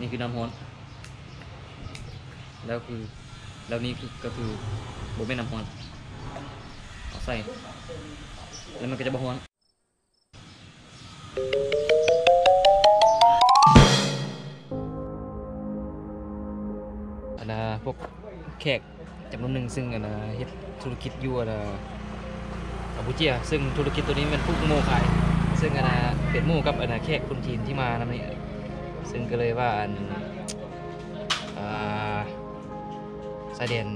ນີ້ຄືນ້ຳຮ້ອນ ແລ້ວຄື ແລ້ວນີ້ຄື ກໍຄືບໍ່ແມ່ນນ້ຳຮ້ອນ ເອົາໃສ່ ແລ້ວມັນກໍຈະບໍ່ຮ້ອນ. ອັນນ່າ ພວກແຂກຈຳນວນໜຶ່ງ ຊຶ່ງ ອັນນ່າ ເຮັດທຸລະກິດຢູ່ ອັນນ່າ ກຳປູເຈຍ ຊຶ່ງທຸລະກິດໂຕນີ້ແມ່ນປູກໂມຂາຍ ຊຶ່ງ ອັນນ່າ ເປັນໝູ່ກັບ ອັນນ່າ ແຂກຄົນຈີນທີ່ມານຳນີ້ ຊຶ່ງກໍເລີຍວ່າ ອັນ ອ່າ ຊາຍແດນ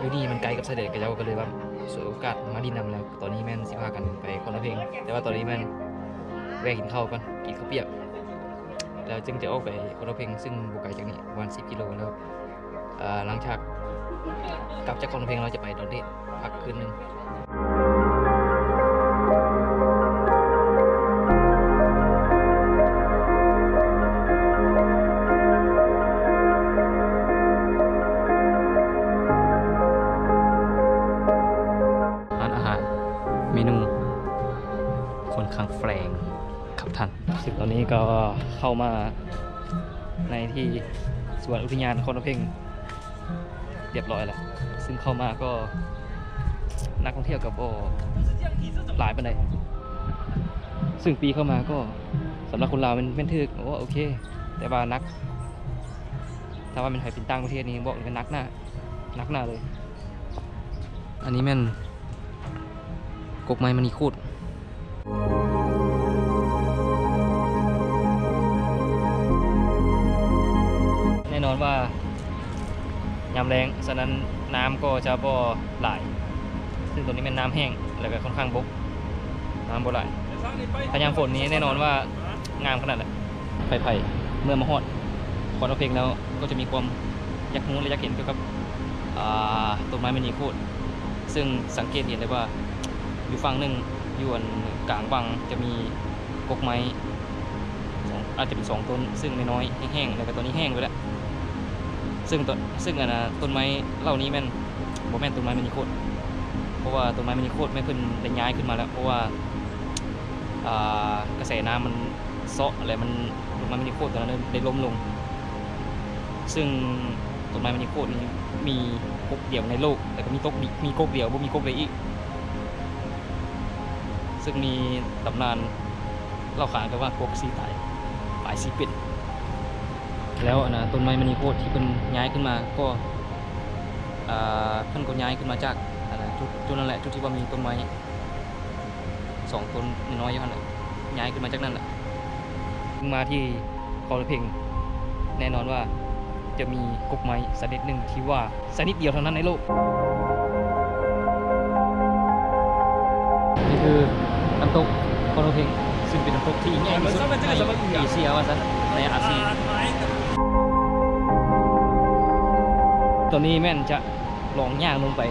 ຢູ່ນີ້ມັນໃກ້ກັບຊາຍແດນເຂົາເຈົ້າ ກໍເລີຍວ່າສວຍໂອກາດມາຫຼິ້ນນຳ ແລ້ວຕອນນີ້ແມ່ນຊິພາກັນໄປຄອນພະເພັງ ແຕ່ວ່າຕອນນີ້ແມ່ນແວ່ກິນເຂົ້າກ່ອນ ກິນເຂົ້າປຽກ ແລ້ວຈຶ່ງຈະອອກໄປຄອນພະເພັງ ຊຶ່ງບໍ່ໄກຈາກນີ້ປະມານສິບກິໂລ ແລ້ວ ເອີ ຫຼັງຈາກກັບຈາກຄອນພະເພັງ ເຮົາຈະໄປດອນເດດ ພັກຄືນໜຶ່ງ. ຮ້ານອາຫານ ເມນູຂ້ອນຂ້າງແປງຄັບທ່ານ. ຊຶ່ງຕອນນີ້ກໍເຂົ້າມາໃນທີ່ສວນອຸທິຍານຄອນພະເພັງ ຮຽບຮ້ອຍແລ້ວ ຊຶ່ງເຂົ້າມາກໍນັກທ່ອງທ່ຽວກໍບໍ່ຫຼາຍປານໃດ ຊຶ່ງປີ້ເຂົ້າມາກໍສຳລັບຄົນລາວແມ່ນ ແມ່ນຖືກ ໂອ ໂອເຄ ແຕ່ວ່າໜັກ ຖ້າວ່າແມ່ນໃຜເປັນຕ່າງປະເທດນີ້ ບອກເລີຍວ່າໜັກໜ້າ ໜັກໜ້າເລີຍ. ອັນນີ້ແມ່ນກົກໄມ້ມະນີໂຄດ ແນ່ນອນວ່າຍາມແລ້ງ ສະນັ້ນນ້ຳກໍຈະບໍ່ຫຼາຍ ຊຶ່ງໂຕນີ້ແມ່ນນ້ຳແຫ້ງ ແລ້ວກໍຂ້ອນຂ້າງບົກ ນ້ຳບໍ່ຫຼາຍ. ຖ້າຍາມຝົນນີ້ແນ່ນອນວ່າງາມຂະໜາດແຫຼະ. ໃຜໆເມື່ອມາຮອດຄອນພະເພັງແລ້ວ ກໍຈະມີຄວາມຢາກຮູ້ ແລະ ຢາກເຫັນກ່ຽວກັບ ອ່າ ຕົ້ນໄມ້ມະນີໂຄດ ຊຶ່ງສັງເກດເຫັນໄດ້ວ່າ ຢູ່ຝັ່ງໜຶ່ງ ຢູ່ອັນກາງວັງ ຈະມີກົກໄມ້ສອງ ອາດຈະເປັນສອງຕົ້ນ ຊຶ່ງນ້ອຍໆ ແຫ້ງໆ ແລ້ວກໍຕອນນີ້ແຫ້ງໄປແລ້ວ ຊຶ່ງຕົ້ນ ຊຶ່ງອັນນ່າ ຕົ້ນໄມ້ເຫຼົ່ານີ້ແມ່ນ ບໍ່ແມ່ນຕົ້ນໄມ້ມະນີໂຄດ ເພາະວ່າຕົ້ນໄມ້ມະນີໂຄດແມ່ນເພິ່ນໄດ້ຍ້າຍຂຶ້ນມາແລ້ວ ເພາະວ່າ ອ່າ ກະແສນ້ຳມັນເຊາະ ແລະ ມັນ ຕົ້ນໄມ້ມະນີໂຄດໂຕນັ້ນໄດ້ ໄດ້ລົ້ມລົງ ຊຶ່ງຕົ້ນໄມ້ມະນີໂຄດນີ້ມີກົກດຽວໃນໂລກ ແລ້ວກໍມີຕົກ ມີກົກດຽວ ບໍ່ມີກົກໃດອີກ ຊຶ່ງມີຕຳນານເລົ່າຂານກັນວ່າ ກົກສີຕາຍ ປາຍສີເປັນ. ແລ້ວອັນນ່າ ຕົ້ນໄມ້ມະນີໂຄດທີ່ເພິ່ນຍ້າຍຂຶ້ນມາກໍ ອ່າ ເພິ່ນກໍຍ້າຍຂຶ້ນມາຈາກ ອັນນ່າ ຈຸດ ຈຸດນັ້ນແຫຼະ ຈຸດທີ່ວ່າມີຕົ້ນໄມ້ສອງຕົ້ນນ້ອຍໆຢູ່ຫັ້ນແຫຼະ ຍ້າຍຂຶ້ນມາຈາກນັ້ນແຫຼະ. ມາທີ່ຄອນພະເພັງ ແນ່ນອນວ່າຈະມີກົກໄມ້ຊະນິດໜຶ່ງທີ່ວ່າຊະນິດດຽວເທົ່ານັ້ນໃນໂລກ. ນີ້ຄືນ້ຳຕົກຄອນພະເພັງ ຊຶ່ງເປັນນ້ຳຕົກທີ່ໃຫຍ່ທີ່ສຸດໃນເອເຊຍວ່າຊັ້ນ ໃນອາຊີ. ຕອນນີ້ແມ່ນຈະລອງຍ່າງລົງໄປ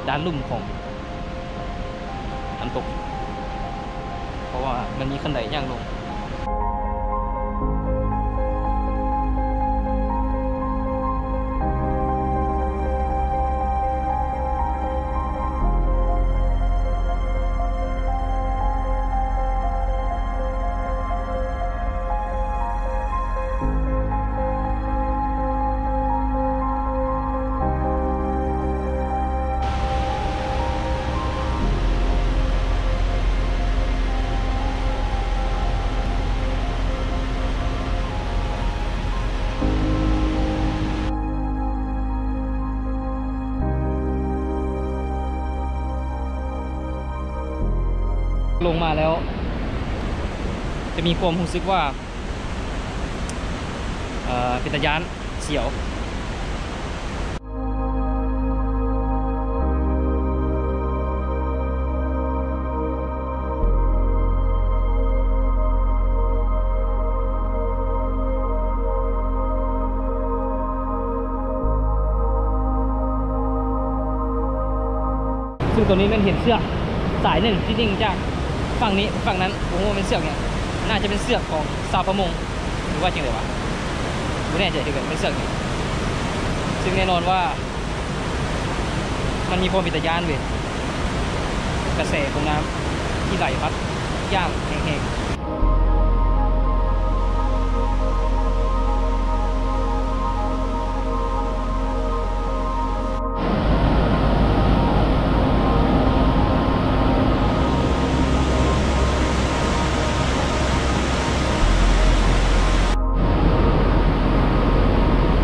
ດ້ານລຸ່ມຂອງ ນ້ຳຕົກ ເພາະວ່າມັນມີຂັ້ນໄດຍ່າງລົງ. ລົງມາແລ້ວຈະມີຄວາມຮູ້ສຶກວ່າ ເອີ ເປັນຕາຢ້ານ ສຽວ. ຊຶ່ງໂຕນີ້ແມ່ນເຫັນເຊືອກສາຍໜຶ່ງທີ່ດຶງຈາກຝັ່ງນີ້ໄປຝັ່ງນັ້ນ ບໍ່ຮູ້ວ່າແມ່ນເຊືອກຫຍັງ ໜ້າຈະເປັນເຊືອກຂອງຊາວປະມົງ ຫຼືວ່າຈັ່ງໃດວະ ບໍ່ແນ່ໃຈຄືກັນ ເປັນເຊືອກຫຍັງ ຊຶ່ງແນ່ນອນວ່າ ມັນມີຄວາມເປັນຕາຢ້ານເວີຍ ກະແສຂອງນ້ຳທີ່ໄຫຼພັດຢ່າງແຮງໆ.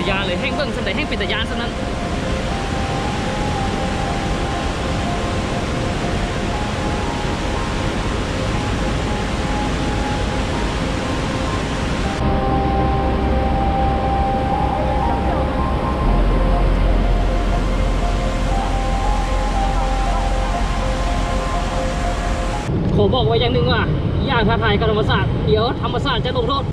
ຕາຢ້ານເລີຍ ແຮ່ງເບິ່ງສ່ຳໃດແຮ່ງເປັນຕາຢ້ານສ່ຳນັ້ນ. ຂໍບອກໄວ້ຢ່າງໜຶ່ງວ່າ ຢ່າທ້າທາຍກັບທຳມະຊາດ, ດຽວທຳມະຊາດຈະລົງໂທດ.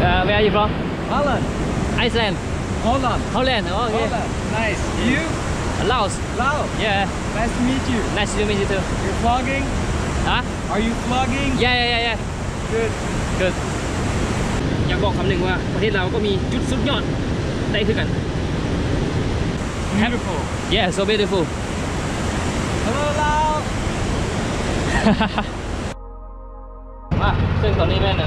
ເອີ where are you from? Holland. Iceland. Holland. Holland. Oh, okay. Holland. Nice. You? Laos. Laos. Yeah. Nice to meet you. Nice to meet you too. You're vlogging? Huh? Are you vlogging? Yeah, yeah, yeah, yeah. Good. Good. ຢາກບອກຄຳໜຶ່ງວ່າ ປະເທດລາວກໍມີຈຸດສຸດຍອດໄດ້ຄືກັນ. Beautiful. Yeah, so beautiful. Hello, Laos. ອ່ະ ເຊິ່ງຕອນນີ້ແມ່ນ ເອີ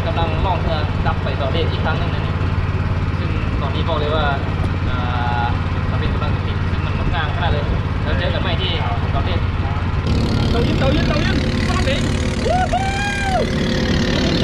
ກຳລັງລ່ອງເຮືອກັບໄປດອຍເດດອີກຄັ້ງໜຶ່ງນະນີ້ ເຊິ່ງຕອນນີ້ບອກເລີຍວ່າ ເອີ ກາເປັນກຳລັງຈະຕິດ ເຊິ່ງມັນງົດງາມຂະໜາດເລີຍ. ແລ້ວເຈີກັນໃໝ່ທີ່ດອຍເດດ. ເຕົາເຢັນ ເຕົາເຢັນ ເຕົາເຢັນ ຮ້ອນເດ້. ວູ້